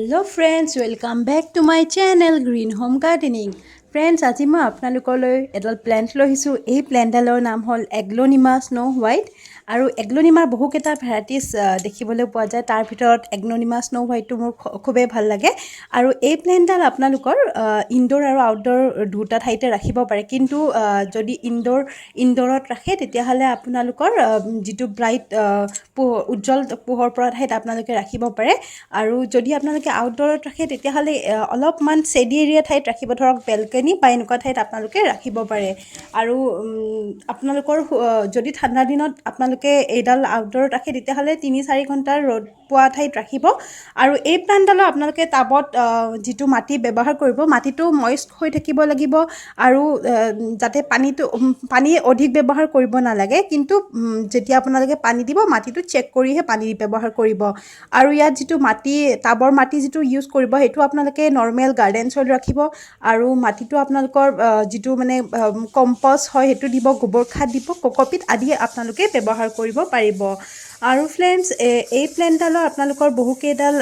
Hello friends, welcome back to my channel Green Home Gardening। Friends, আজি মই আপোনালোকলৈ এডাল প্লেণ্ট লৈ আহিছোঁ। এই প্লেণ্টডালৰ নাম হ'ল এগ্ল'নিমা স্ন' হোৱাইট। আৰু এগ্ল'নিমাৰ বহুকেইটা ভেৰাইটিজ দেখিবলৈ পোৱা যায়। তাৰ ভিতৰত এগ্ল'নিমা স্ন' হোৱাইটটো মোৰ খুবেই ভাল লাগে। আৰু এই প্লেণ্টডাল আপোনালোকৰ ইনড'ৰ আৰু আউটড'ৰ দুটা ঠাইতে ৰাখিব পাৰে। কিন্তু যদি ইনড'ৰত ৰাখে, তেতিয়াহ'লে আপোনালোকৰ যিটো ব্ৰাইট, উজ্জ্বল পোহৰ পৰা ঠাইত আপোনালোকে ৰাখিব পাৰে। আৰু যদি আপোনালোকে আউটড'ৰত ৰাখে, তেতিয়াহ'লে অলপমান শ্বেডি এৰিয়া ঠাইত ৰাখিব, ধৰক বেলকনি বা এনেকুৱা ঠাইত আপোনালোকে ৰাখিব পাৰে। আৰু আপোনালোকৰ যদি ঠাণ্ডা দিনত আপোনালোকে এইডাল আউটড'ৰত ৰাখে, তেতিয়াহ'লে 3-4 ঘণ্টাৰ ৰ'দ পোৱা ঠাইত ৰাখিব। আৰু এই প্লাণ্টডালৰ আপোনালোকে টাবত যিটো মাটি ব্যৱহাৰ কৰিব, মাটিটো মইষ্ট হৈ থাকিব লাগিব আৰু যাতে পানী অধিক ব্যৱহাৰ কৰিব নালাগে। কিন্তু যেতিয়া আপোনালোকে পানী দিব, মাটিটো চেক কৰিহে পানী ব্যৱহাৰ কৰিব। আৰু ইয়াত যিটো মাটি, টাবৰ মাটি যিটো ইউজ কৰিব, সেইটো আপোনালোকে নৰ্মেল গাৰ্ডেন চইল ৰাখিব। আৰু মাটিটো আপোনালোকৰ যিটো মানে কম্পষ্ট হয়, সেইটো দিব, গোবৰ খাৰ দিব, কক'পিট আদি আপোনালোকে ব্যৱহাৰ কৰিব পাৰিব। আৰু ফ্ৰেণ্ডছ, এই প্লেণ্টডালৰ আপোনালোকৰ বহুকেইডাল,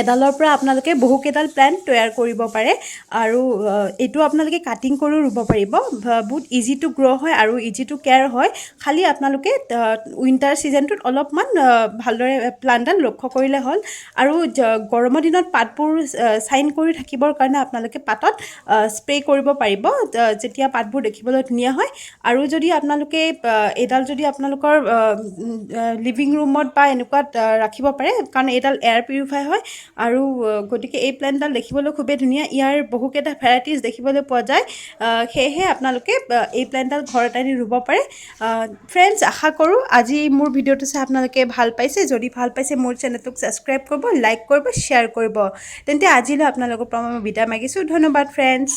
এডালৰ পৰা আপোনালোকে বহুকেইডাল প্লেণ্ট তৈয়াৰ কৰিব পাৰে। আৰু এইটো আপোনালোকে কাটিং কৰিও ৰুব পাৰিব। বহুত ইজি টু গ্ৰ' হয় আৰু ইজি টু কেয়াৰ হয়। খালি আপোনালোকে উইণ্টাৰ ছিজনটোত অলপমান ভালদৰে প্লাণ্টডাল লক্ষ্য কৰিলে হ'ল। আৰু গৰমৰ দিনত পাতবোৰ চাইন কৰি থাকিবৰ কাৰণে আপোনালোকে পাতত স্প্ৰে কৰিব পাৰিব, যেতিয়া পাতবোৰ দেখিবলৈ ধুনীয়া হয়। আৰু যদি আপোনালোকে এইডাল যদি আপোনালোকৰ লিভিং ৰুমত বা এনেকুৱাত ৰাখিব পাৰে, কাৰণ এইডাল এয়াৰ পিউৰিফাই হয়। আৰু গতিকে এই প্লেণ্টডাল দেখিবলৈ খুবেই ধুনীয়া। ইয়াৰ বহুকেইটা ভেৰাইটিজ দেখিবলৈ পোৱা যায়। সেয়েহে আপোনালোকে এই প্লেণ্টডাল ঘৰত আনি ৰুব পাৰে। ফ্ৰেণ্ডছ, আশা কৰোঁ আজি মোৰ ভিডিঅ'টো চাই আপোনালোকে ভাল পাইছে। যদি ভাল পাইছে, মোৰ চেনেলটোক ছাবস্ক্ৰাইব কৰিব, লাইক কৰিব, শ্বেয়াৰ কৰিব। তেন্তে আজিলৈ আপোনালোকৰ পৰা মই বিদায় মাগিছোঁ। ধন্যবাদ ফ্ৰেণ্ডছ।